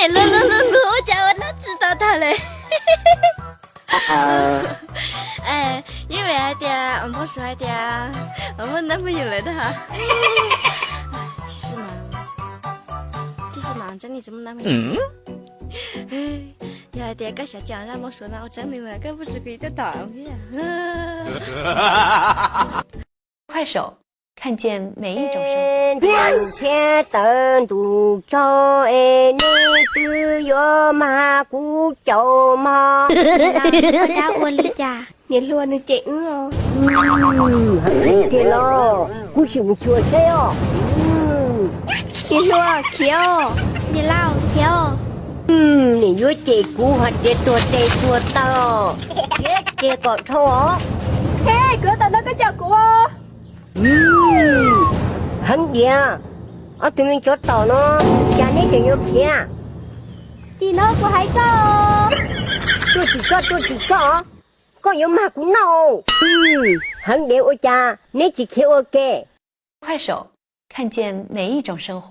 Luag luag luag luag ua cas ua dab tsi tau tag li. Yeej vim hais tias Npauj Suav hais tias muaj nab muaj yawm lawm ntag. Tab sis mas, tab sis mas Tseeb Neeg tsis muaj nab muaj yawm. Yog hais tias koj xav tias zaj Npauj Suav no ua tseeb li mas koj puas tsis kis tej tom thiab. 快手，看见每一种生活。 Ntuj thiab taw ntuj tsaug es neb twb yuav mag kuv caum mog. Koj dab ua li cas? Niam hluas nws cem wb os. Heev tiag los, kuv sim mus xyuas seb os. Niam hluas khiav os, niam laus khiav os. Nim yuav cem kuv hais tias tuag tes tuag taw, khiav kiag kom dhau os. Ej, kuv tom no koj cem kuv. Heev diam, ob tug me tsov tom no, cas neb tseem yuav khiav? Tim no kuv hais koj. Tuaj tsis txog, tuaj tsis txog, koj yuav mag kuv noj. Heev diam ua cas neb tsis khiav ua ke? 快手，看见每一种生活。